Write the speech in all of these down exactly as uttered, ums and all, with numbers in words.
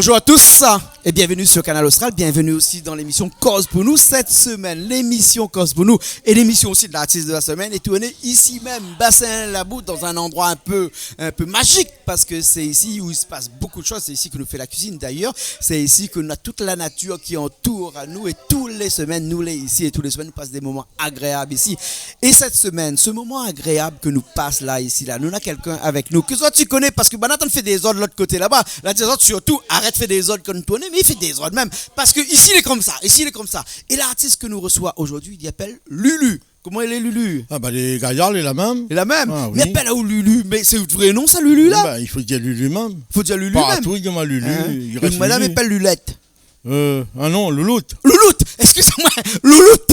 Bonjour à tous et bienvenue sur Kanal Austral. Bienvenue aussi dans l'émission Koz pou nou. Cette semaine, l'émission Koz pou nou et l'émission aussi de l'artiste de la semaine est tournée ici même, Bassin Labou, dans un endroit un peu, un peu magique parce que c'est ici où il se passe beaucoup de choses. C'est ici que nou fé la cuisine d'ailleurs. C'est ici que nou na toute la nature qui entoure à nous et tous les semaines, nou lé ici et tous les semaines, nou pass des moments agréables ici. Et cette semaine, ce moment agréable que nou pass la, ici, la, nou na quelqu'un avec nous. Ke zot i koné, parce que banna i antann fé dézord lot koté laba. La di azot surtout, arèt fé dézord kan nou tourn, mé i fé dézord mèm. Parce que ici, il est comme ça. Ici, il est comme ça. Et l'artiste que nous reçoit aujourd'hui, il s'appelle Lulu. Koman i lé, Lulu ? Ah, bah, lé gayar, lé la mèm. Lé la mèm. Ah, oui. Mé i apèl aou Lulu, mé sé out vré non, sa, Lulu, la ? Bah, i fo dir Lulu mèm. Fo dir Lulu mèm. Partou, i di amoin Lulu, hein ? I rès Lulu. Out madam i apèl Lulette. Euh, ah non, Louloute. Louloute, excusez-moi, Louloute.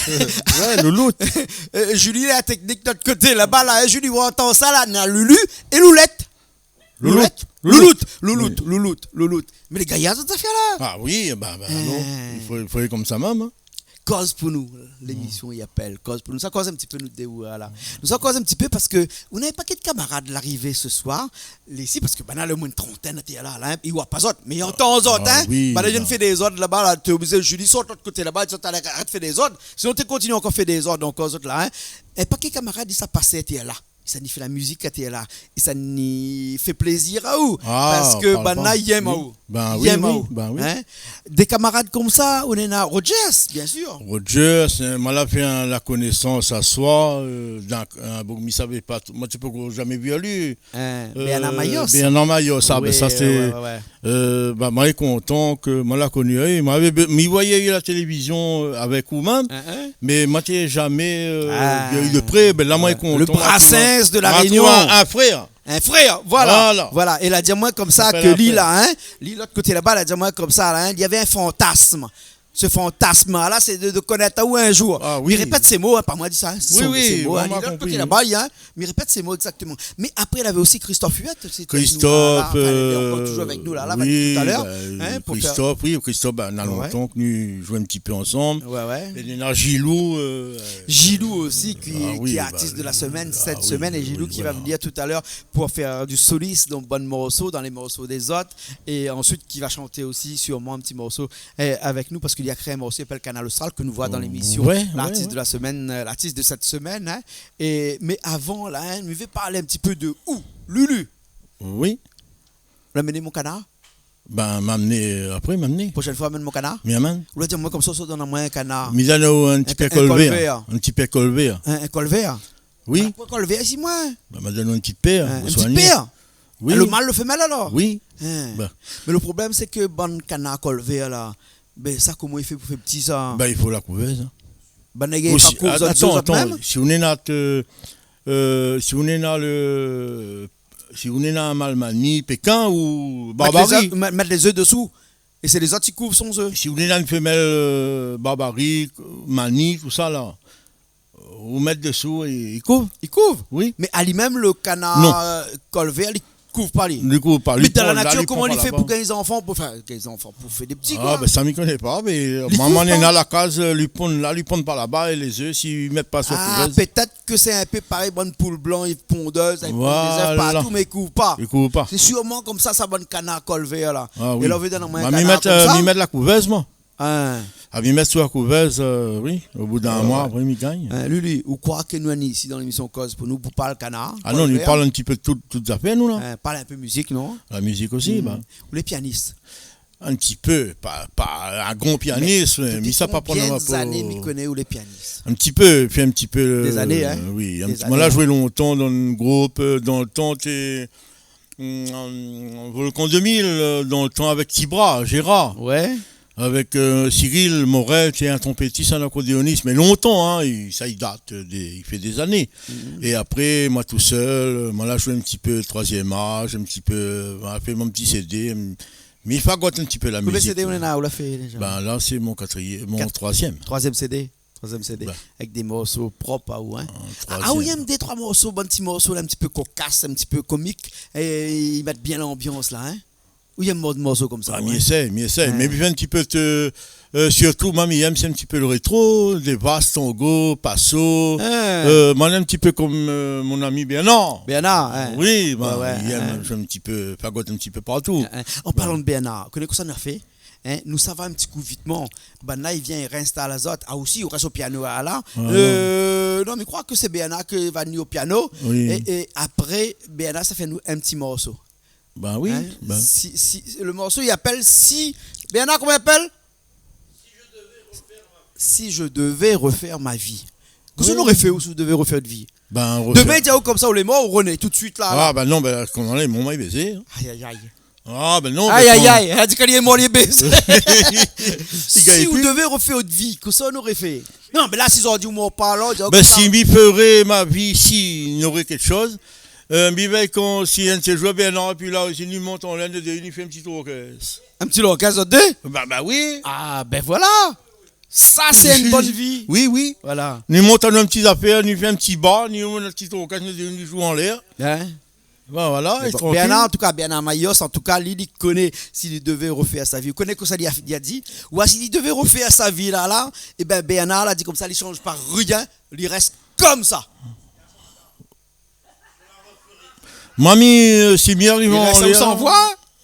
Euh, ouais, Louloute. Euh, Julie, la technique de l'autre côté, là-bas, là, hein, Julie, ou antann sa, la, na Lulu é Loulette. Louloute. Louloute. Louloute, Louloute, Louloute, Louloute. Mé lé gayar, sèt zafèr-la. Ah oui, bah, bah, non. Euh. I fo, i fo alé konmsa mèm, hein. Koz pou nou, lémisyon i apèl Koz pou nou. Sa koz in ti pé nou dé, voilà. Nou sa koz in ti pé parske nou na in pakèt kamarad larivé se soir. Lé isi, parske banna lé omoin in trantèn atèr la, la, hein, i oi pa zot, mé i antann zot, hein. Ah oui, banna i vien fé dézord laba, la, té oblizé, Julie, sort lot koté laba, zot i arèt fé dézord. Sinon té kontinié ankor fé dézord ankor zot la, hein. É pa ki kamarad i sa pasé atèr la. I sa ni fé la mizik atèr la. I sa ni fé plézir aou. Ah, parske banna i èm aou. Ben oui, ben oui. Hein. Dé kamarad konmsa, ou néna Rogers, bien sûr. Rogers, hein, moin la fé in, la konésans aswar, euh, d'in, in boug, mi savé pa, moin té pankor zamé vi ali. Hein, euh, Bernard Mayos. Bernard Mayos, ah, ben, sa, sé, ouais, ouais, ouais. Euh, bah, moin lé kontan ke moin la koni, oui, moin lavé, mi voyé la télévizion, euh, avèk ou mèm, hein, hein, mé moin té zamé, euh, vi ali de pré, ben la, moin lé kontan. Le Brassens de La Réunion. Moin la trouv in, in frèr. In frèr, voilà. Voilà. Voilà. É la di amoin konmsa ke li la, hein, li, lot koté laba, la di amoin konmsa, la, hein, li avé in fantasm. Se fantasm-la, sé de, de konèt aou in zour. Ah oui. Mi répèt sé mo, hein, pa moin la di sa, hein. Oui, oui, sé mo, hein, li lé lot koté laba, hein. Mi répèt sé mo égzaktoman. Mé apré, lavé osi Christophe Huet, sé Christophe, la, enfin, lé ankor, euh, toujour avèk nou la, la, oui, talèr, bah, hein, pou fé Christophe, oui, Christophe, bah, na lontan ke nou zoué in ti pé ansanm. Ouais, ouais. É néna Gilou, euh, Gilou osi, ki, ah oui, ki lé artiste de la semaine, sèt semèn, é Gilou ki va vnir talèr pou fé du solis dan bann morso, dan lé morso dé zot, é ansuit ki va shanté osi sirman in ti morso, euh, avèk nou, parske li la kréé in morso i apèl Kanal Austral, ke nou voi dan lémisyon, ouais, ouais, l'artiste de la semaine, euh, l'artiste de cette semaine, hein. É, mé avan la, hein, mi vé parl in ti pé de ou, Lulu. Oui. Ou la amenn mon kanar ? Ben, ma amenn, apré, ma amenn. Proshèn foi, amenn mon kanar. Mi amenn. Ou la di amoin konmsa, ou sa donn amoin in kanar. Mi donn aou in ti pèr kolvèr. In, in kolvèr. In, in kolvèr. Oui. Voilà, kolvèr isi, moin. Ben, ma donn aou in ti pèr, hein, in ti pèr. Oui. Le mal, le femèl, alor ? Oui. Hein. Ben. Mé le problèm, sé ke bann kanar kolvèr la, ben, sa, koman i fé pou fé pti, sa ? Ben, i fo la kouvèz, hein. Banna i gingn pa kouv zot, zot mèm ? Osi, atann, atann, si ou néna, euh, euh, si ou néna le, si ou néna in mal mani, pékin ou barbari. Mèt lé zèf, mèt, mèt lé zèf desou. É sé lé zot i kouv son zèf. Si ou néna in femèl, euh, barbari, mani, tousa la, ou mèt desou é i kouv. I kouv ? Oui. Mé ali mèm, le kanar, euh, kolvèr, li kouv pa, li. Li kouv pa, li pon la, li pon pa laba. Mé dan la natir, koman li fé pou gingn zanfan, pou fé, gingn zanfan, pou fé dé pti, koi ? Ah, ben, sa, mi koné pa, mé, euh, momon néna la kaz, euh, li pon la, li pon pa laba, é lé zèf, si i mèt pa su la kouvèz. Ah, pétèt ke sé in pé parèy bann poul blan, i pondèz, i pon dé zèf partou, mé i kouv pa. Voilà. I kouv pa. Sé sirman konmsa, sa, bann kanar kolvèr la. Ah oui. É la, ou vé donn amoin in kanar konmsa. Mé mi mèt, euh, mi mèt la kouvèz, moin. Hein. Ah, mi mèt su la kouvèz, euh, oui, o bout d'in moi, apré, mi gingn. Hein, Lulu, ou kroi ke nou lé isi dan lémisyon Koz pou nou pou parl kanar, kolvèr ? Ah non, nou parl in ti pé de tout, tout zafèr, nou, la. Hein, parl in pé mizik, non ? La mizik osi, ben. Ou lé pianis ? In ti pé, pa, pa in gran pianis, mé, mé mi sa pa pran bien zané, mi koné ou lé pianis. In ti pé, fé in ti pé, euh, dé zané, hein ? Oui, in ti pé. Dé zané, hein. Moin la zoué lontan dan in group, euh, dan le tan, té, mm, Volcan deux mille, euh, dan le tan avèk Tibra, Gérard. Ouais. Avèk, euh, Cyril Morel, té in tronpétis, in akordéonis, mé lontan, hein, i, sa i dat, euh, dé, i fé dé zané. Mhm. É apré, moin tousèl, euh, moin la zoué in ti pé troizièm az, in ti pé, euh, moin la fé mon ti CD, m-, mi fagott in ti pé la mizik. Konbien CD ou néna, ou la fé déza ? Ben la, sé mon katrièm, mon troizièm. Kat-, troizièm CD. Troizièm CD, ben, avèk dé morso prop aou, hein. Ah, troizièm. Ah, ou yèm dé troi morso, bann ti morso la, in ti pé kokas, in ti pé komik, é i mèt bien lanbians la, hein. Ou yèm mor-, morso konmsa, ouais. Ah, mi éséy, mi éséy. Ouais. Mé mi fé in ti pé de, euh, sirtou, moin, mi yèm, sé in ti pé le rétro, dé vals, tango, paso. Ah. Euh, moin, in ti pé konm, euh, mon ami Bernard. Bernard, hein. Oui, ben, ouais, ouais, mi yèm, hein, in ti pé, fagott in ti pé partou. Hein, hein. An parlan de Bernard, koné kosa nou la fé ? Hein, nou sava in ti kou vitman. Banna i vien, i réinstal azot. Ah, osi, ou rès o piano, ah, la. Voilà. Euh, non, mi kroi ke sé Bernard ke va ni o piano. Oui. É, é apré, Bernard sa fé anou in ti morso. Ben oui, hein ? Ben. Si, si, le morso, i apèl Si, Bernard, koman i apèl ? Si je devais refaire ma vie. Oui. Kosa ou noré fé, ou, si ou devé refèr out vi ? Ben, refèr. Demin, i di aou konmsa, ou lé mor, ou rené tout de suit la, la. Ah, ben non, ben, koman lé, mon moin lé bézé, hein. Ay, ay, ay. Ah, ben non, ay, ben, ay, ay, la di ke li lé mor, li lé bézé. Si ou devé refèr out vi, kosa ou noré fé ? Non, mé la, si zordi ou mor pa la, ou di, ben, konmsa, si mi féré ma vi, si noré kékshoz, euh, mi vé kan, si in de sé zour, ben non, épi la, si li mont anlèr, li fé in ti lorkès. In ti lorkès, zot dé ? Ben, ben oui. Ah, ben voilà. Sa, sé in bone vi. Oui, oui. Voilà. Ni mont anou in ti zafèr, ni fé in ti bar, ni mont in ti lorkès, ni, ni zoué anlèr. Hein ? Ben voilà, mé bon, trankil. Bernard, an tou ka, Bernard Mayos, an tou ka, li, li koné si li devé refèr sa vi. Ou koné kosa li la, li la di ? Ou si li devé refèr sa vi la, la, é ben, Bernard la di konmsa, li shanj pa rien, li rès konmsa. Moin, mi, euh, si mi ariv anlèr, li rès aou san voi ?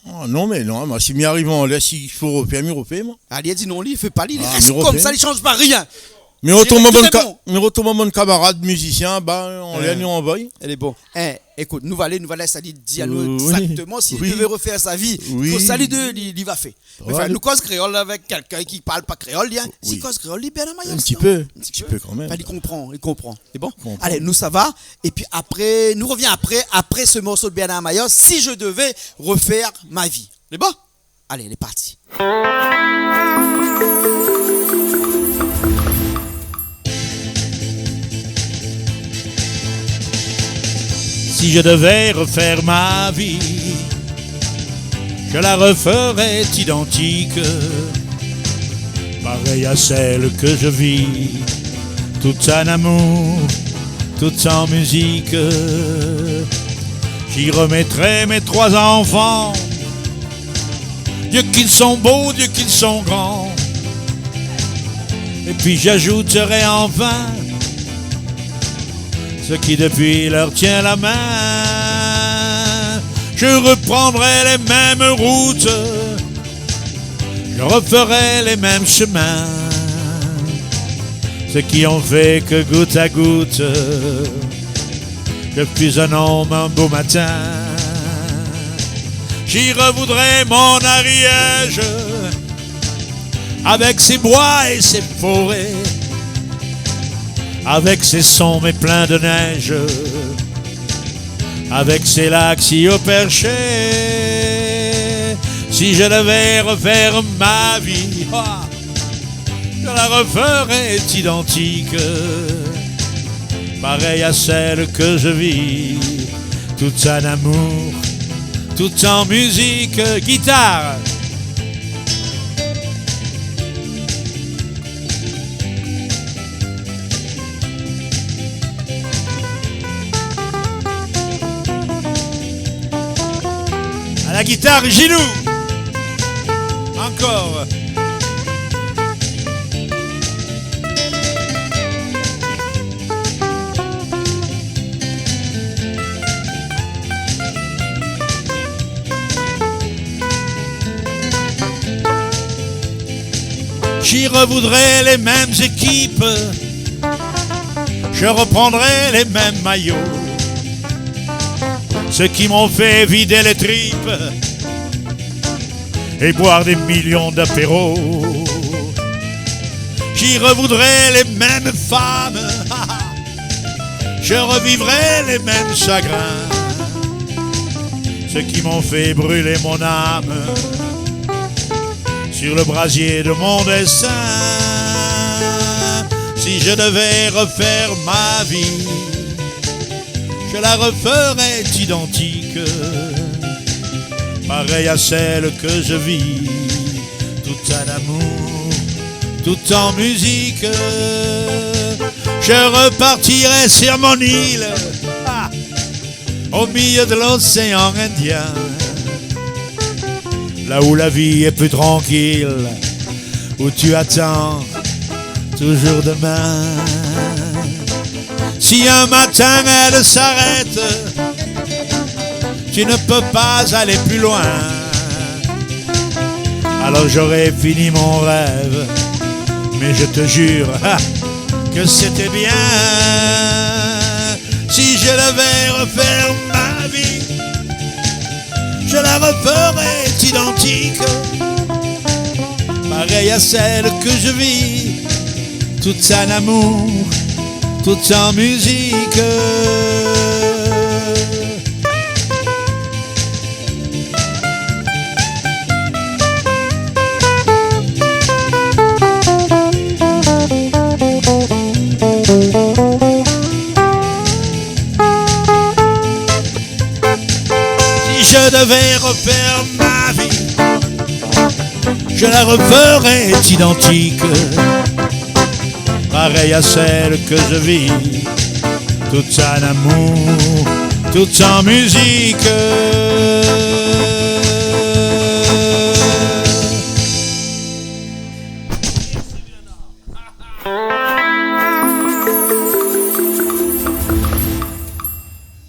Ah, non, mé non, moin, si mi ariv anlèr, si i fo refèr, mi refé, moin. Ah, li la di non, li fé pa, li, li rès konmsa, li shanj pa rien. Ah, mi refé. Mé otroman, bann ka-, mé otroman, bann kamarad mizisien, ben, anlèr, nou anvoy. Lé bon. Hein, ékout, nou va alé, nou va lès ali di anou, euh, oui, égzaktoman si li devé refèr sa vi, kosa li de-, li, li va fé. Mé anfin, nou koz kréol avèk kèlkin ki parl pa kréol, li, hein. Si i koz kréol, li, Bernard Mayos, non ? In ti pé, in ti pé kan mèm. Anfin, li konpran, li konpran. Sé bon ? Konpran. Alé, nou sava. Épi apré, nou revien apré, apré se morso de Bernard Mayos, Si je devais refaire ma vie. Lé bon ? Alé, lé parti. Si je devais refaire ma vie, je la referais identique, pareille à celle que je vis, tout en amour, tout en musique. J'y remettrais mes trois enfants, Dieu qu'ils sont beaux, Dieu qu'ils sont grands. Et puis j'ajouterai enfin ceux qui depuis leur tient la main. Je reprendrai les mêmes routes, je referai les mêmes chemins. Ceux qui ont fait que goutte à goutte, je fus un homme un beau matin. J'y revoudrais mon Ariège, avec ses bois et ses forêts, avec ses sombres et pleins de neige, avec ses lacs si haut perchés. Si je devais refaire ma vie, ah, je la referais identique, pareille à celle que je vis, tout en amour, tout en musique. Guitare. À la guitare, Gilou. Encore. J'y revoudrais les mêmes équipes, je reprendrais les mêmes maillots. Ceux qui m'ont fait vider les tripes et boire des millions d'apéros. J'y revoudrais les mêmes femmes, je revivrais les mêmes chagrins. Ceux qui m'ont fait brûler mon âme sur le brasier de mon destin. Si je devais refaire ma vie, je la referais identique, pareille à celle que je vis, tout en amour, tout en musique. Je repartirais sur mon île, ah, au milieu de l'océan Indien. Là où la vie est plus tranquille, où tu attends toujours demain. Si un matin elle s'arrête, tu ne peux pas aller plus loin. Alors j'aurai fini mon rêve, mais je te jure, ha, que c'était bien. Si je devais refaire ma vie, je la referais identique, pareille à celle que je vis, toute en amour, toute en musique. Si je devais refaire ma vie, je la referais identique, pareille à celle que je vis, toute en amour, toute en musique.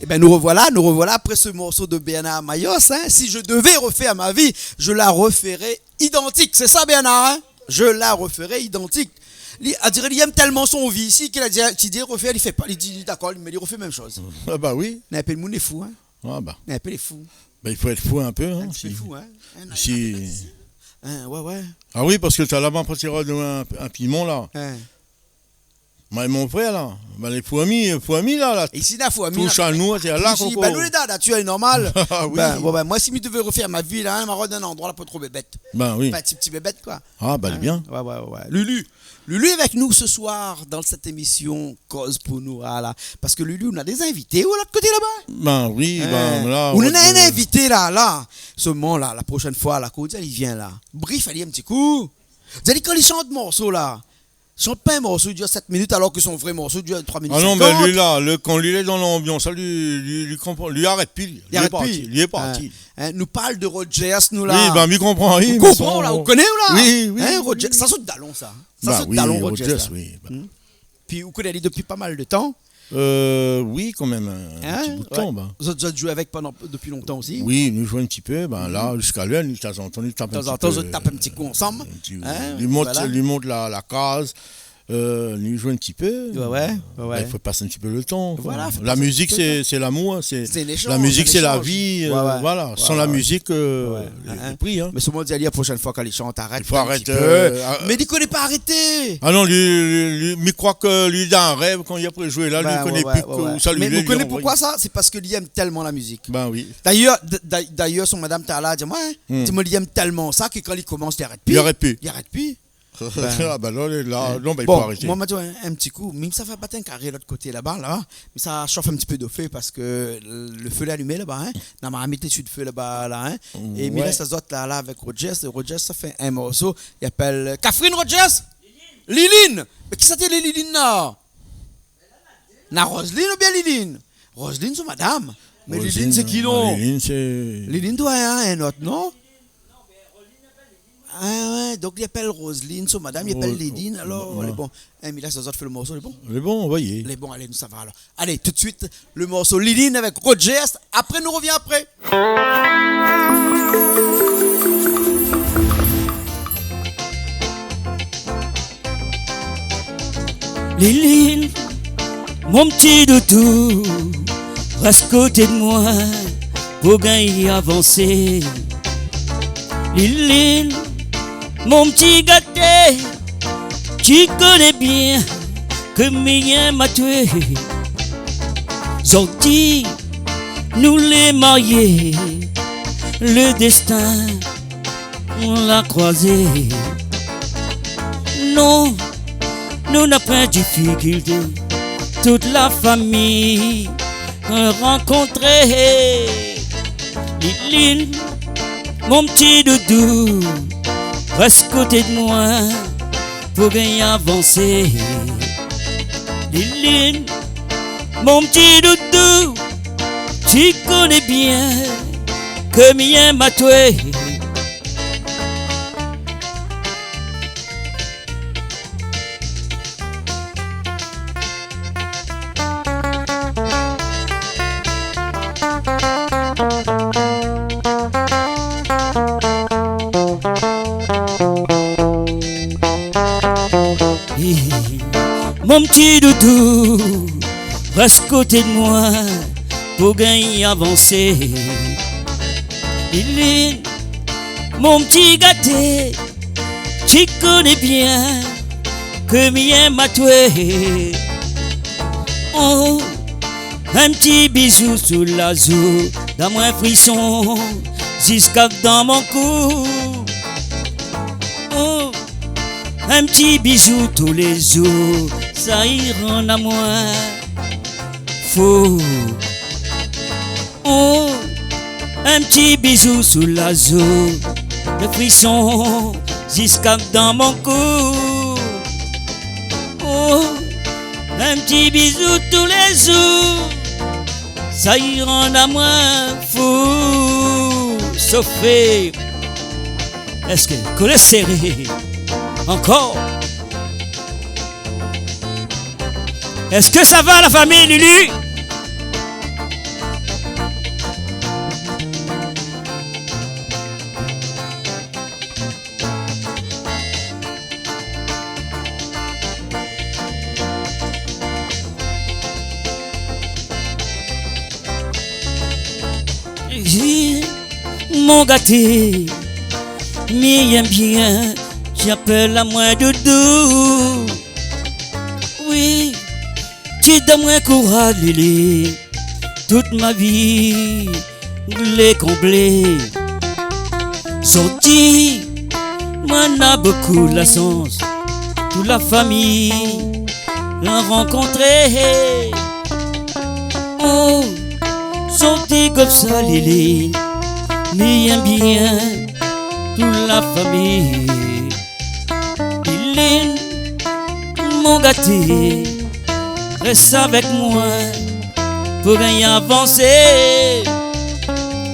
Eh ben, nous revoilà, nous revoilà après ce morceau de Bernard Mayos, hein. Si je devais refaire ma vie, je la referais identique. C'est ça, Bernard, hein ? Je la referais identique. Li, on dirait li èm tèlman son vi isi, ke la di, ti di refèr, li fé pa, li di dakor, mé li refé mèm shoz. Ah bah oui. Mé in pé, le moun lé fou, hein. Ah bah. Mé in pé lé fou. Bah, il faut être fou un peu, hein, si. In ti pé fou, hein. In, si. In, ouais, ouais. Ah oui, parce que t'as là-bas, parce qu'il y aura un, un piment, là. Hein. Mé mon frèr la, bin, lé fourmi, fourmi la, la. Isi na fourmi, toush la, anou, sé la isi, koko. Bin, nou lé dan la natir, lé normal. Ah oui. Bin, bon, bin, moin, si mi devé refèr ma vi la, hein, ma rod in landroi la, pa tro bébèt. Bin oui. Anfin, ti, ti bébèt, koi. Ah, bin, bien. Ouais, ouais, ouais, ouais. Lulu. Lulu avèk nou se soir dan sèt émisyon Koz pou nou, voilà. Parske Lulu, nou na dé zinvité ou lot koté laba. Bin oui, bin, la, nou na in invité la, la. Sèlman la, la proshèn foi la, kan li vien la, brif ali in ti kou. Di ali, kan li shant morso la, shant pa in morso i dir sèt minit, alor ke son vré morso i dir troi minit sinkant. Ah non, mé li la, le, kan li lé dan lanbians la, li, li, li konpran, li arèt pi, li. Li arèt pi. Li lé parti, li lé parti. Hein, hein, nou parl de Rogers, nou la. Oui, bin, mi konpran, oui, mé son... Ou konpran, la, ou koné, ou la ? Oui, oui, oui. Hein, Rogers, sa sé out dalon, sa. Sa sé out dalon, Rogers, la. Bah oui, Rogers, oui, bah. Hmm. Pi ou koné ali dopi pa mal de tan. Euh, oui, kan mèm, in ti bout de tan, bin. Hein ? Ouais. Zot, zot i zoué avèk pandan, dopi lontan osi ? Oui, nou i zoué in ti pé, bin, la, ziska lèr, nou, tanzantan, nou tap in ti pé. Tanzantan, zot i tap in ti kou ansanm. In ti, hein, li mont, voilà. Li mont la, la kaz. Euh, nou i zoué in ti pé. Ouais, ouais, ouais, ouais. Bin, i fo pas in ti pé le tan, koi. Voilà, fo pas in ti pé le tan. La mizik, sé, sé lamour, hein, sé... Sé in échanj, in échanj. La mizik, sé la vi, euh, voilà. Ouais, ouais. San la mizik, euh, lé, hein, lé pri, hein. Mé sèlman di ali, la proshèn foi, kan li shant, arèt in ti pé. Fo arèt, euh, ah. Mé li koné pa arété. Ah non, li, li, li, mi kroi ke li, dan in rèv, kan li la zoué la, li koné pi ousa li lé, li anvoy. Bin ouais, ouais, ouais. Mé ou koné poukoi sa ? Sé parske li èm tèlman la mizik. Bin oui. Dayèr, d-, d-, dayèr, son madam talèr la di amoin, hein, di amoin, li èm tèlman sa ke kan li komans, li arèt pi. Li arèt pi. Li arèt pi. Ah bin non, lé la, hein. Non, bin, i fo arété. Bon, moin, ma di aou, in, in ti kou, mi sa fé bat in karé lot koté laba, la. Mi sa shof in ti pé de fé parske le, le fé lé alimé laba, hein. Na marmit dési le fé laba, la, hein. É mi lès azot la, la, avèk Rogers. É Rogers sa fé in morso, li apèl, euh, Catherine Rogers ? Liline. Mé kisa té lé Liline la ? Na Roseline oubien Liline ? Roseline, son madam. Mé Liline, sé ki, non ? Roseline, ah, Liline, sé... Liline doi èt in, in ot, non ? Ah ouais, donk li apèl Roseline, son madam, li apèl Liline, alor, lé bon. Hein, mi lès azot fé le morso, lé bon ? Lé bon, voyé. Lé bon, alé, nou sava alor. Alé, tout de suite, le morso Liline avèk Rogers. Apré, nou revien apré. Liline, mon ti doudou, rès koté d'moin pou gingn avansé. Liline, mon ti gaté, ti koné bien ke mi èm atoué. Zordi nou lé marié, le dèstin la kroizé. Non, nou na poin difikilté, tout la fami rankontré. Liline, mon ti doudou, rès koté d'moin pou gingn avansé. Liline, mon ti doudou, ti koné bien ke mi èm atoué. Mon ti doudou, rès koté d'moin pou gingn avansé. Liline, mon ti gaté, ti koné bien ke mi èm atoué. Oh, in ti bizou sou la zo, donn amoin frison ziska dan mon kou. Oh, in ti bizou tou lé zour, sa i rann amoin fou. Oh, in ti bizou sou la zo, le frison ziska dan mon kou. Oh, in ti bizou tou lé zour, sa i rann amoin fou. Sofé. Èske kolé séré ankor? Èske sa va, la fami Lulu? Mon gaté, mi èm bien, ti apèl amoin doudou. Oui, ti donn amoin kouraz, Lili, tout ma vi lé konblé. Zordi, moin na bokou la shans, tout la fami la rankontré. Oh, zordi konmsa, Lili, mi èm bien tout la fami. Liline, mon gaté, rès avèk moin pou gingn avansé.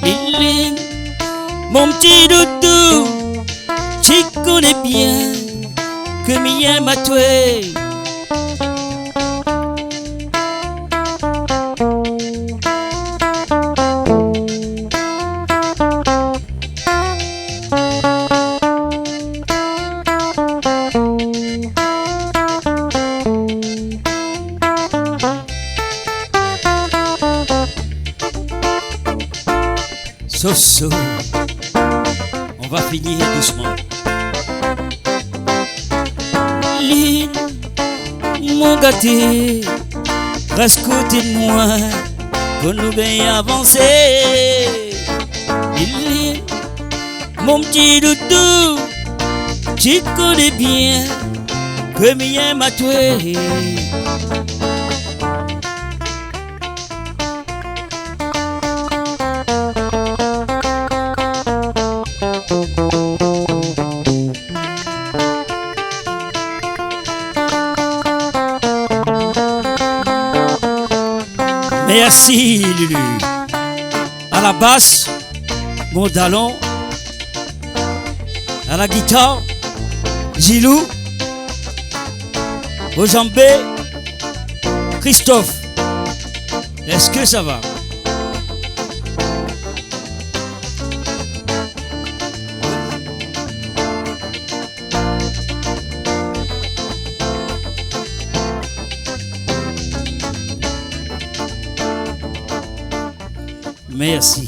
Liline, mon ti doudou, ti koné bien ke mi èm atoué. Soso, on va finir doucement. Liline, mon gaté, rès koté d'moin pou nou gingn avansé. Liline, mon ti doudou, ti koné bien ke mi èm atoué. Mèrsi, Lulu. A la bas, mon dalon. A la gitar, Zilou. O djanbé, Christophe. Èske sa va? Mèrsi.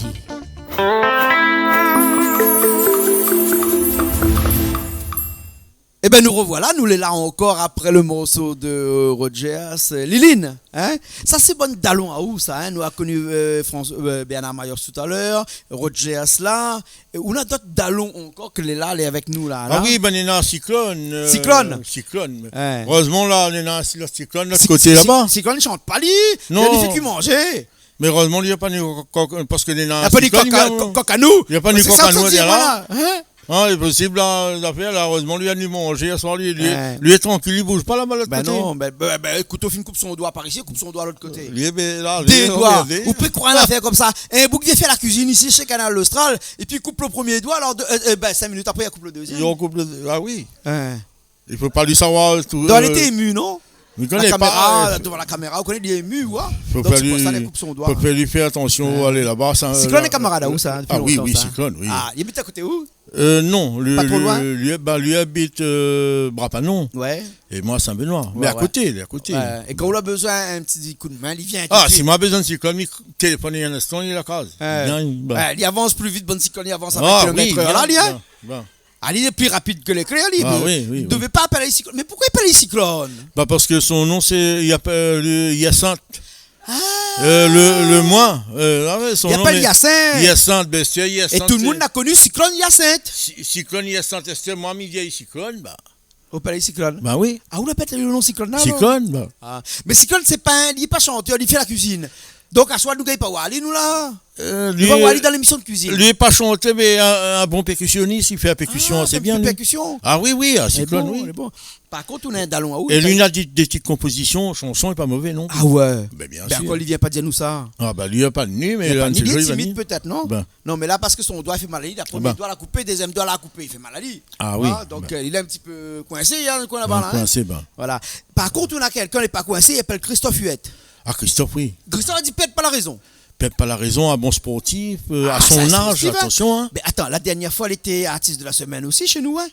Ében, nou rovoila, nou lé la ankor apré le morso de, euh, Rogers, euh, Liline, hein ? Sa sé bann dalon aou sa, hein ? Nou la koni, euh, Franz-, euh, Bernard Mayotte talèr, Rogers la, é ou na dot dalon ankor ke lé la, lé avèk nou la, la. Ah oui, ben, néna Cyclone, euh, Cyclone. Cyclone. Ouais. Erèzman la, néna Cyclone, lot koté laba. Cyclone i shant pa li. Non. Li fé ke manzé. Mé erèzman, li la pa ni kok-, parske néna Cyclone, li la pa ni kok anou. Li la pa ni kok anou, voilà. Hein ? Ah, lé posib, la, zafèr la, erèzman, li la ni manzé, aswar, li, li, li lé trankil, li bouz pa laba lot koté. Ben non, ben, ben, ben, ékout, ou fine koup son doi par isi, koup son doi lot koté. Li, ben, la, dé doi. Ou pé kroir in zafèr konmsa. In boug i vien fé la kuizine isi, shé Kanal Austral, épi i koup le promié doi, alor, de, euh, euh, ben, sink minit apré, i koup le dézièm. I koup le, ah oui. Hein. I fo pa li savoir tout. Donk, li lété ému, non ? Mi koné pa, dovan la kaméra, ou koné, li lé ému, oué. Donk sé pou sa li koup son doi. Fo fé li fé atansion, alé laba, sa. Siklone lé kamarad aou, sa, dopi lontan, sa ? Ah oui, oui, Siklone, oui. Ah, li abit a koté ou ? Euh, non, li, li, li, ba, li abit, euh, Bras-Panon. Oué. É moin, Saint-Benoît. Mé a koté, li lé a koté. Oué. É kan ou la bezoin in ti koudmin, li vien tout suit. Ah, si moin la bezoin Siklone, mi téléfone in instan, li lé la kaz. Li vien, li, ba. Oué, li avans pli vit, bann Siklone, li avans avèk kilomèt èr la, li, in. Ah oui, bien, bien. Ah, li lé pli rapid ke léklèr, li. Ah oui, oui, oui. Li devé pa apèl ali Siklone. Mé poukosa i apèl ali Siklone ? Ba, parske son non, sé, i apèl, euh, Hyacinthe. Ah. Euh, le, le moin, euh, ah oué, son non, mé Hyacinthe. Hyacinthe, bien sir, Hyacinthe, sé... É tout le moun la koni Siklone Hyacinthe. Si-, Siklone Hyacinthe, èské moin, mi vièy Siklone, ba. Ou apèl ali Siklone ? Ba oui. Ah, ou la pèt le non Siklone, la, alor ? Siklone, ba. Ah. Mé Siklone, sé pa in, li lé pa shantèr, li fé la kuizine. Donk, aswar, nou gingn pa oir ali, nou, la. Euh, li, nou va oir ali dan lémision de kuizine. Li lé pa shantèr, mé in, in bon pèrkisionis, li fé la pèrkision asé bien, li. Ah, pèrkision. Ah oui, oui, ah, Siklone, oui. Lé bon, lé bon. Par kont, ou néna in dalon aou, é li, li na dé, dé ti konpozision, shanson, lé pa mové non pli. Ah oué. Bin, bien sir. Bin, ankor, li vien pa dir anou sa. Ah, ba, li la pa ni, mé li la pa ni, li lé timid pétèt, non ? Bin. Non, mé la, parske son doi i fé mal ali, la, promié doi la koupé, dézièm doi la koupé, i fé mal ali. Ah oui. Ah, donk, euh, li lé in ti pé koinsé, in, koin laba, la, in. Koinsé, bin. Voilà. Par kont, ou na kèlkin, li lé pa koinsé, li apèl Christophe Huet. Ah, Christophe, oui. Christophe la di, pèrd pa la rézon. Pèrd pa la rézon, in bon sportif, euh, à son âge, attention, hein. Ah, sa, sportif, hein. Mé atann, la dernièr foi, li lété artis de la semèn osi shé nou, in.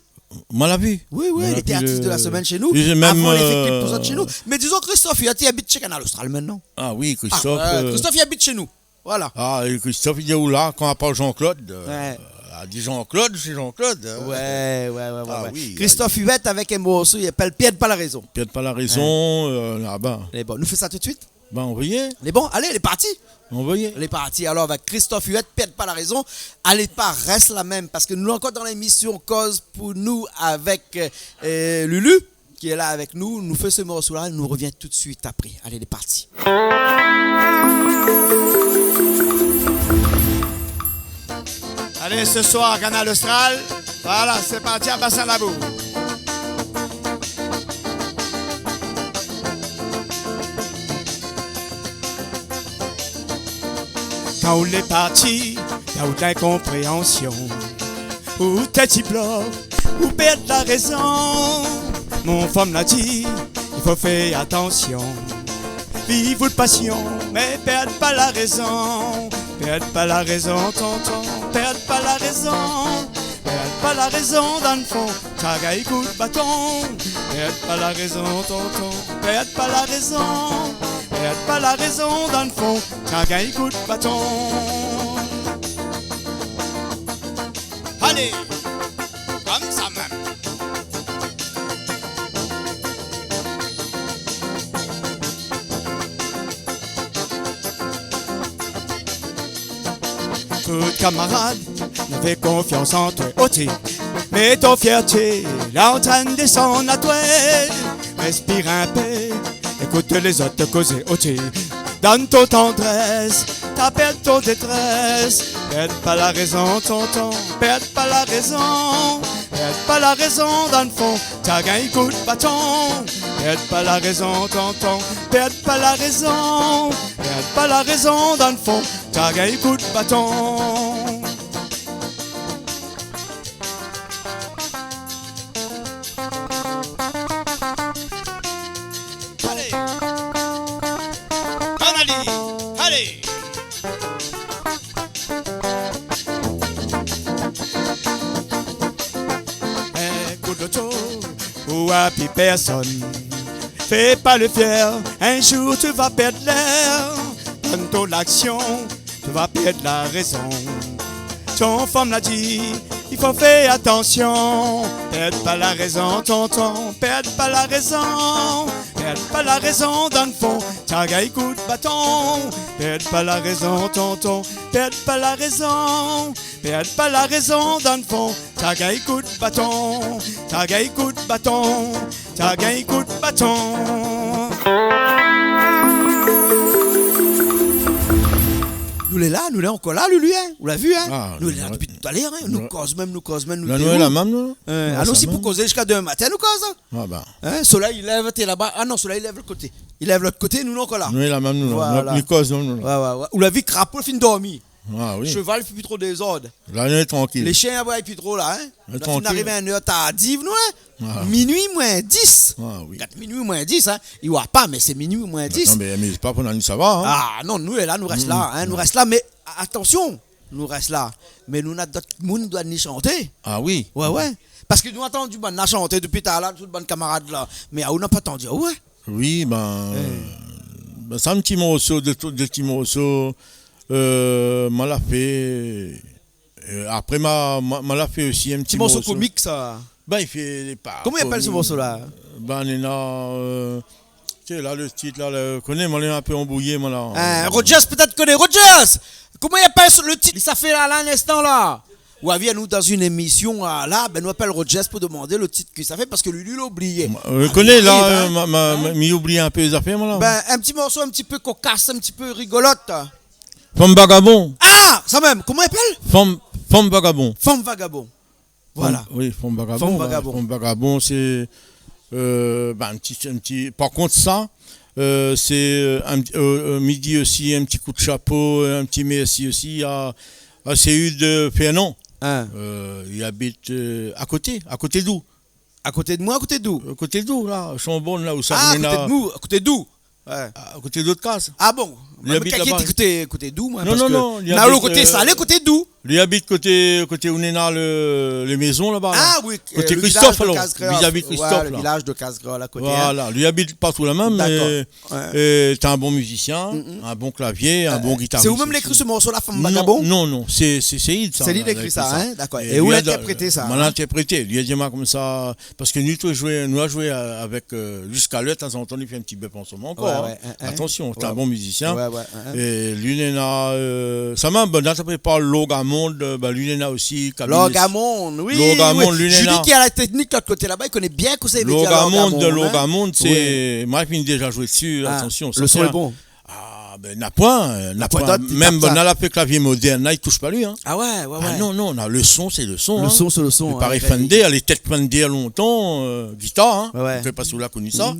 Moin la vi. Oui, oui, li lété artis de la semèn shé nou. Avan, li la fé klip pou zot shé nou. Mé dizon, Christophe, li abit shé Kanal Austral mintnan. Ah oui, Christophe, euh, Christophe, li abit shé nou. Voilà. Ah, é Christophe, li lé ou la, kan apèl Jean-Claude, euh, la di Jean-Claude, sé Jean-Claude, hein. Oué, oué, oué, oué. Ah oui, Christophe Huet avèk in morso i apèl Pèrd pa la rézon. Pèrd pa la rézon, euh, laba. Lé bon, nou fé sa tout suit ? Bin, anvoyé. Lé bon, alé, lé parti. Anvoyé. Lé parti. Alor, avèk Christophe Huet, Pèrd pa la rézon. Alé pa, rès la mèm, parske nou lé ankor dan lémision Koz pou nou avèk, euh, Lulu, ki lé la avèk nou. Nou fé se morso la, nou revien tout suit apré. Alé, lé parti. Alé, se soir, Kanal Austral, voilà, sé parti, a Bassin Labou. Kan ou lé parti, néna out inkonpréansion. Ou té ti blok, ou pèrd la rézon. Mon fanm la di, i fo fé atansion. Viv out pasion, mé pèrd pa la rézon. Pèrd pa la rézon, tonton, pèrd pa la rézon. Pèrd pa la rézon, dan fon, ta gingn kout baton. Pèrd pa la rézon, tonton, pèrd pa la rézon. Pèrd pa la rézon, dan fon, ta gingn kout baton. Alé, konmsa mèm. Tout kamarad navé konfians an toi, oté. Mé ton fièrté la antrinn désann a toi. Respir in pé, ékout lézot kozé, oté. Donn ton tandrès, ta pèrd ton détrès. Pèrd pa la rézon, tonton, pèrd pa la rézon. Pèrd pa la rézon, dan fon, ta gingn kout baton. Pèrd pa la rézon, tonton, pèrd pa la rézon. Pèrd pa la rézon, dan fon, ta gingn kout baton. Alé. Ann alé. Alé. Ékout loto, ou a pi pèrsone. Fé pa le fièr, in zour tu va pèrd lèr. Donn ton laksion, tu va pèrd la rézon. Ton fanm la di, i fo fé atansion. Pèrd pa la rézon, tonton, pèrd pa la rézon. Pèrd pa la rézon, dan fon, ta gingn kout baton. Pèrd pa la rézon, tonton, pèrd pa la rézon. Pèrd pa la rézon, dan fon, ta gingn kout baton. Ta gingn kout baton. Ta gingn kout baton. Nou lé la, nou lé ankor la, Lulu, in. Ou la vi, in ? Ah, nou lé la dopi talèr, in. Nou koz mèm, nou koz mèm, nou lé la mèm, nou. Alon, si pou kozé ziska demin matin, nou koz. Ah ba. In, solèy i lèv, té laba. Ah non, solèy i lèv lot koté. I lèv lot koté, nou, nou ankor la. Nou lé la mèm, nou. Voilà. Nou koz, nou, nou. Oué, oué, oué. Ou la vi, krapo la fine dormi. Ah oui. Sheval i fé pi tro dézord. La nou lé trankil. Lé shien i aboy pi tro la, in. Nou la fine ariv in èr tardiv, nou, in. Ah. Minui moin dis. Ah oui. Gard, minui moin dis, in. I oi pa, mé sé minui moin dis. Atann, mé, mé sé pa pou nou, sa va, in. Ah non, nou lé la, nou rès la, in. Nou rès la, mé a-, atansion, nou rès la. Mé nou na dot moun i doi ni shanté. Ah oui. Oué, oué. Parske nou la antann bann la shanté dopi talèr, tout bann kamarad la. Mé aou, nou la pa antann, oué. Oui, ben, ben, sa, in ti morso, dé, dé ti morso, euh, ma la fé. Euh, apré, ma, ma, ma la fé osi in ti morso komik, sa. Ben, i fé pa... Koman i apèl se morso la ? Ben, néna, euh, té la, le tit la, le, koné, moin lé in pé anbrouyé, moin la. Hein, Rogers, pétèt koné. Rogers, koman i apèl se, le tit ? Sa fé la, la, in instan la. Ou la vi anou dan in émision, ah, la, ben, nou apèl Rogers pou domann le tit ke sa fé, parske li, li la oublié. Moin, euh, koné la, euh, ma, ma, mi oubli in pé zafèr, moin la. Ben, in ti morso in ti pé kokas, in ti pé rigolot. Fanm vagabon. Ah, sa mèm, koman i apèl ? Fanm, fanm vagabon. Fanm vagabon. Voilà. Fanm, oui, fanm vagabon, ben, fanm vagabon, sé, euh, ben, in ti, in ti, par kont sa, euh, sé, euh, in, euh, euh, mi di osi in ti kou d'shapo, in ti mèrsi osi a, a Séud Fernand. Hein. Euh, li abit, euh, a koté, a koté d'ou ? A koté d'moin, a koté d'ou ? A koté d'ou, la, Chambonne, la, ousa... Ah, a koté d'nou, a koté d'ou ? Oué. A koté d'ot kaz. Ah bon ? Li abit laba. Koté, koté d'ou, moin, parske... Non, non, non, li abit, koté, euh, salé, koté d'ou ? Li abit koté, koté ousa néna le, le mézon laba, la. Ah oui, koté, euh, le Christophe, alor. Vizab Christophe, la. Oué, le vilaz de Kaz Kréol a koté, hein. Voilà, li abit pa tou la mèm, mé, euh, té in bon mizisien, in bon klavié, in bon gitaris osi. Sé ou mèm la ékri se morso la, Fanm vagabon ? Non, non, non, sé, sé, sé li, sa. Sé li la ékri sa, hein, dakor. É ou la intèrprété sa, hein ? Moin la intèrprété. Li la di amoin konmsa, parske nou té zoué, nou la zoué, euh, avèk, euh, Jusqu'à l'heure, tanzantan, li fé in ti bèf ansanm ankor, hein. Oué, oué, hein, hein. Atansion, té in bon mizisien. Oué, oué, hein, hein. É li néna, euh, sa mèm, ben, dan sa prépar Lorgamond, euh, ben, li néna osi, kabinis. Lorgamond, oui, Lorgamond, oui. Li néna. Julie ki lé a la teknik, lot koté laba, i koné bien kosa i vé dir Lorgamond, Lorgamond, hein. Lorgamond, sé, oui, moin la fine déza zoué dsi, ah, atansion, le son lé bon. Ah, ben, na poin, euh, na poin d'ot, na poin d'ot. Mèm, ben, la, la fé klavié modèrn, la, i toush pa li, hein. Ah oué, oué, oué. Ah non, non, la, le son, sé le son, hein. Le son, sé le son, oué. Li paré Fender, lé tèt Fender lontan, euh, gitar, hein. Oué, oué. Mi koné pa si ou la koni sa.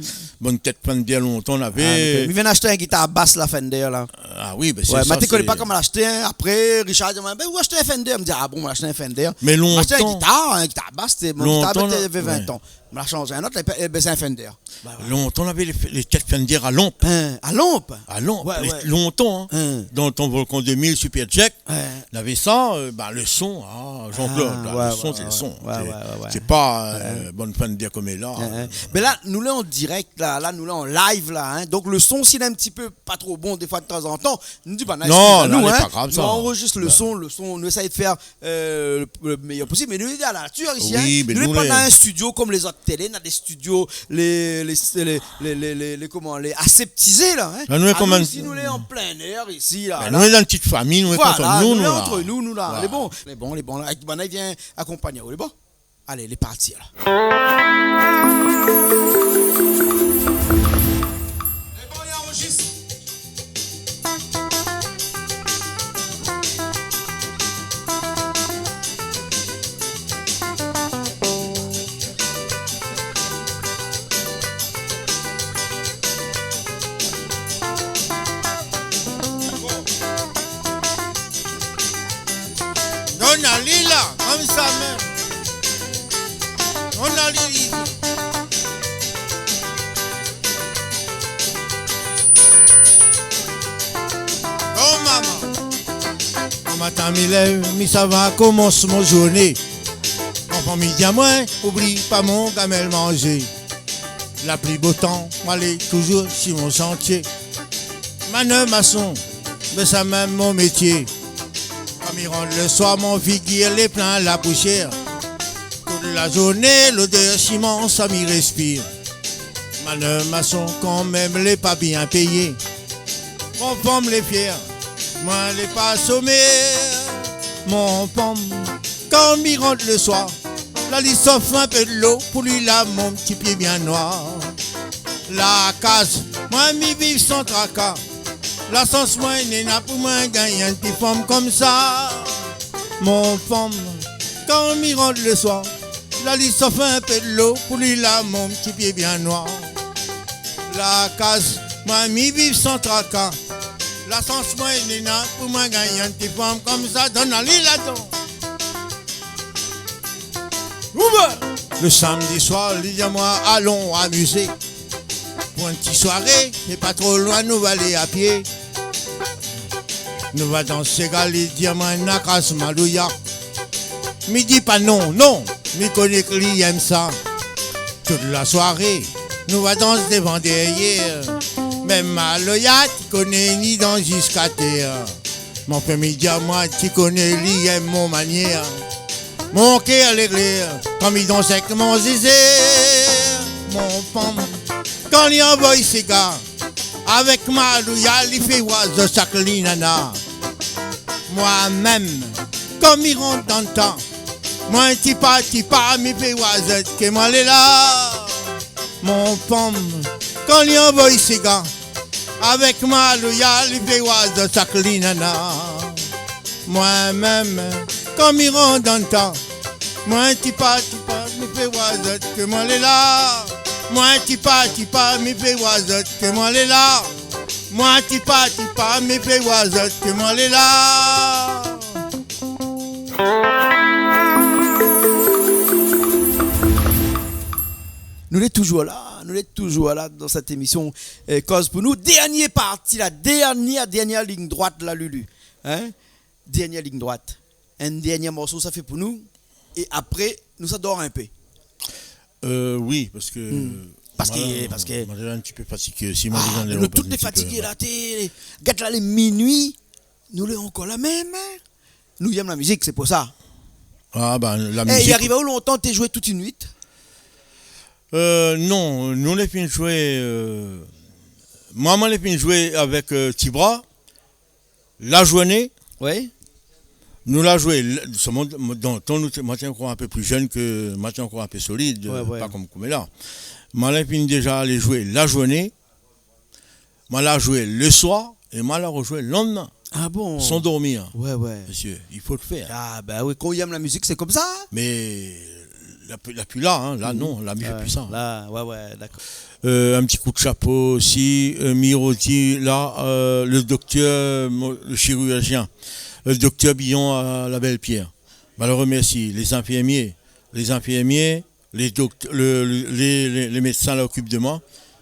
Bann tèt Fender lontan, navé. Ah, ok. Mi vien ashté in gitar bas la, Fender, la. Ah oui, ben, sé sa, ma té koné pa koman ashté, hein. Apré, Richard i di amoin, ben, ou ashté in Fender. Mi di, ah bon, ma ashté in Fender. Mé lontan, ma ashté in gitar, in gitar bas, té, mon gitar lontan, té, navé vin tan. Oué. Ma la shanj in ot, é, é, ben, sé in Fender. Ba oué. Lontan, navé lé, lé tèt Fender a lanp. Hein, a lanp ? A lanp, oué, lé, lontan, hein. Hein. Dan tan Volcan deux mille, Super Jack, navé sa, euh, ba, le son, ah, Jean-Claude, la, le son, sé le son. Ah, oué, oué, oué, oué. Sé pa, euh, bann Fender konm la. Hein, hein. Mé la, nou lé an dirèk, la, la, nou lé an live, la, hein. Donk, le son, si lé in ti pé pa tro bon, défoi, tanzantan, nou di, ba, non, éskiz anou, la, lé pa grav, sa. Nou anrozis le son, le son, nou éséy fé euh, le, le méyèr posib. Mé nou lé a la natir isi, hein. Oui, mé nou lé pa dan in studio konm lézot télé, na dé studio, lé, lé, koman, lé aseptizé, la, hein. La, nou lé konm in... Anou isi, nou lé an plin èr isi, la, la. Mé nou lé dan in ti famiy, nou lé kontan, nou, nou lé ant nou, nou, la. Voilà. Lé bon, lé bon, lé bon. Avèk banna i vien akonpagn aou, lé bon. Alé, lé parti, la. Lé bon, i anrozis. Donn ali la, konmsa mèm. Donn ali. Bon, momon. Bon matin mi lèv, mi sava komans mon zourné. Anfan mi di amoin, oubli pa mon gamèl manzé. La pli bo tan, moin lé touzour si mon shantié. Manèv mason, mé sa mèm mon métié. Kan mi rant le soir, mon figir lé plin la pousièr. Tout la zourné, lodèr siman sa mi réspir. Manèv mason, kanmèm lé pa bien péyé. Mon fanm lé fièr, moin lé pa somèr. Mon fanm, kan mi rant le soir, la li sof in pé dolo pou li lav mon ti pié bien noir. La kaz, moin mi viv san traka. La shans moin néna pou moin gingn in ti fanm konmsa. Mon fanm, kan mi rant le soir, la li sof in pé dolo pou li lav mon ti pié bien noir. La kaz, moin mi viv san traka. La shans moin néna pou moin gingn in ti fanm konmsa dan la lil, atann. Ouba ! Le samdi soir, li di amoin, alon amizé. Pou in ti soiré, sé pa tro loin, nou va alé a pié. Nou va dans séga, li di amoin, na kas malouya. Mi di pa non, non, mi koné ke li èm sa. Tout la soiré, nou va dans dovan dèryèr. Mèm malouya, ti koné ni dans ziska tèr. Mon fèm i di amoin, ti koné li èm mon manièr. Mon kèr lé klèr, kan mi dans èk mon zizèr. Mon fanm, kan li anvoy séga, avèk malouya, li fé oizo sak li nana. Moin mèm, kan mi rant dan tan, moin tipa, tipa, mi fé oizo ke moin lé la. Mon fanm, kan li anvoy séga, avèk malouya, li fé oizo sak li nana. Moin mèm, kan mi rant dan tan, moin tipa, tipa, mi fé oizo ke moin lé la. Moin tipa, tipa, mi fé oizo ke moin lé la. Moin tipa, tipa, mi fé oizo ke moin lé la. Nou lé toujour la, nou lé toujour la dan sèt émisyon, euh, Koz pou nou. Dèrnié parti la, dèrnié, dèrnié lign droit la, Lulu. Hein ? Dèrnié lign droit. In dèrnié morso sa fé pou nou. É apré, nou sa dor in pé. Euh, oui, parske, hmm, parske, moin la, parske moin la in ti pé fatigé. Si moin, ah, nou tout lé fatigé la, té, gèt la, lé minui, nou lé ankor la mèm, hein. Nou yèm la mizik, sé pou sa. Ah, ben, la mizik. É i ariv aou lontan té zoué tout in nuit ? Euh, non, nou lé fine zoué, euh, moin, moin lé fine zoué avèk, euh, Tibra. La zourné, oui, nou la zoué, l-, solman, dan tan nou té, moin té ankor in pé pli jenn ke, moin té ankor in pé solid, ouais, euh, ouais, pa konm koméla. Moin la fine déza alé zoué la zourné, moin la zoué le soir é moin la rozoué le landmin. Ah bon ? San dormir. Ouais, ouais. Mésyé, i fo le fèr. Ah, ben oui, kan i yèm la mizik, sé konmsa, hein. Mé la pi, la pi la, hein, la, mhm, non, la mi fé pi sa, hein. La, ouais, ouais, dakor. Euh, in ti kou de shapo osi, euh, mi rodi la, euh, le doktèr, mo-, le chirizien, le doktèr Billon à la Belle-Pierre. Moin le romèrsi, lé zinfirmié, lé zinfirmié, lé dokt-, le, le, lé, lé, lé médsin la okip de moin,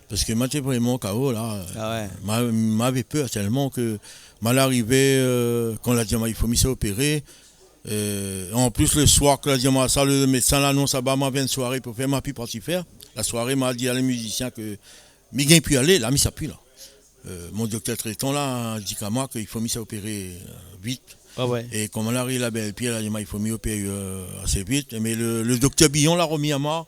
parske moin té vréman K O la. Ah ouais. Moin, moin lavé pèr tèlman ke moin la arivé, euh, kan la di amoin, i fo mi sa opéré, euh, an plis, le soir ke la di amoin sa, le médsin la anons, ah ben, moin navé in soiré pou fèr, moin la pi parti fèr. La soiré, moin la di a lé mizisien ke mi gingn pi alé, la mi sa pi la. Euh, mon doktèr trétan la di amoin ke i fo mi sa opéré, euh, vit. Ah ouais. É konm moin la ariv la Belle-Pierre, la di amoin, i fo mi opéré, euh, asé vit. Mé le, le doktèr Billon la romi amoin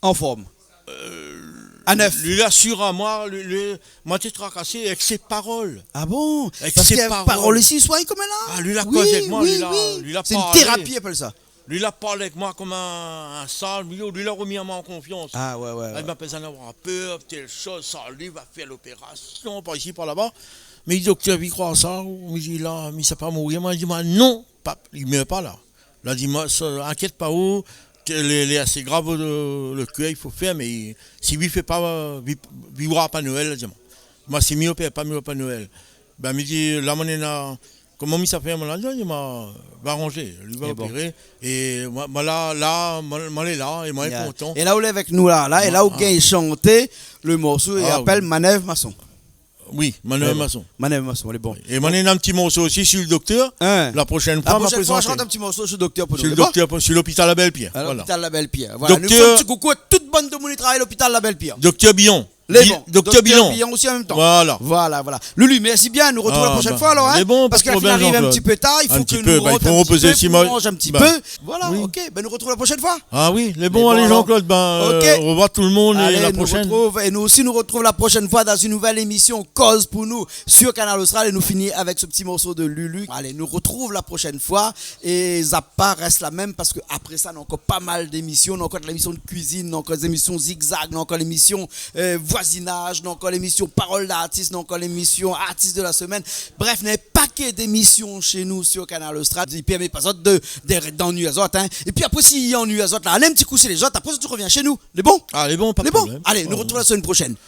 an form. Euh, a nèf. Li la asir amoin, li, li, moin té trakasé avèk sé parol. Ah bon ? Avèk sé parol. Parske parol osi i soign konm la. Ah, li la koz avèk moin, oui, li la, oui, li la parlé. Sé in térapi, i apèl sa. Li la parl avèk moin konm in, in saz, li, li la romi amoin an konfians. Ah, ouais, ouais, ouais. Moin la pa bézoin avoir pèr, tèl shoz, sa, li va fèr lopérasion, par isi, par laba. Mé doktèr, vi kroi sa, mi di la, mi sa pa mouri. Moin la di, moin, non, pa, li mèr pa la. La di amoin sa, inkièt pa ou, té, lé, lé asé grav, le, le kèr, i fo fèr, mé si vi fé pa, vi, vi vwar pa Noèl, la di amoin. Moin, si mi opèr pa, mi vwar pa Noèl. Ben, mi di, la, moin néna, koman mi sa fé, moin la di, moin va aranzé, li va opéré. É bon. É moin, moin la, la, moin, moin lé la, é moin lé kontan. É la ou lé avèk nou la, la, é la ou gingn shanté le morso i apèl Manèv Mason. Ah oui. Oui, Manèv Mason. Manèv Mason, lé bon. É moin néna in ti morso osi si le doktèr. Hein. La proshèn foi, ma prézanté. La proshèn foi, shant in ti morso si le doktèr pou nou. Si le doktèr, si lopital La Belle-Pierre. Voilà, lopital La Belle-Pierre. Voilà, nou fé in ti koukou a tout bann demoun i travay lopital La Belle-Pierre. Doktèr Billon. Lé bon. Doktèr Billon. Doktèr Billon osi an mèm tan. Voilà. Voilà, voilà. Lulu, mèrsi bien. Nou rotrouv la proshèn foi alor, hein. Ah, ben, lé bon, pa de problèm, Jean-Claude. Parske la fine ariv in ti pé tar, i fo ke nou rant in ti pé, pou nou manz in ti pé. Voilà, OK. Ben, nou rotrouv la proshèn foi. Ah oui, lé bon, alé, Jean-Claude, ben, euh, au revoir tout le monde et à la prochaine. Allez, nou rotrouv, é nou osi nou rotrouv la proshèn foi dan in nouvèl émisyon Koz pou nou sur Kanal Austral é nou fini avèk se ti morso de Lulu. Allez, nou rotrouv la proshèn foi. É zap pa, rès la mèm, parske apré sa, na ankor pa mal d'émisyon. Na ankor lémisyon de kuizine, na ankor lémisyon zigzag, na ankor lémisyon, euh, voisinaz, na ankor lémisyon parol d'artis, na ankor lémisyon artiste de la semaine. Bref, na in paké d'émisyon shé nou sur Kanal Austral. I pèrmé pa zot de, de, d'annuy azot, hein. Épi apré, si i annuy azot la, alé in ti kou shé lézot, apré zot i rovien shé nou. Lé bon ? Ah, lé bon, pa de problèm. Lé bon ? Allez, nou rotrouv la semèn proshèn.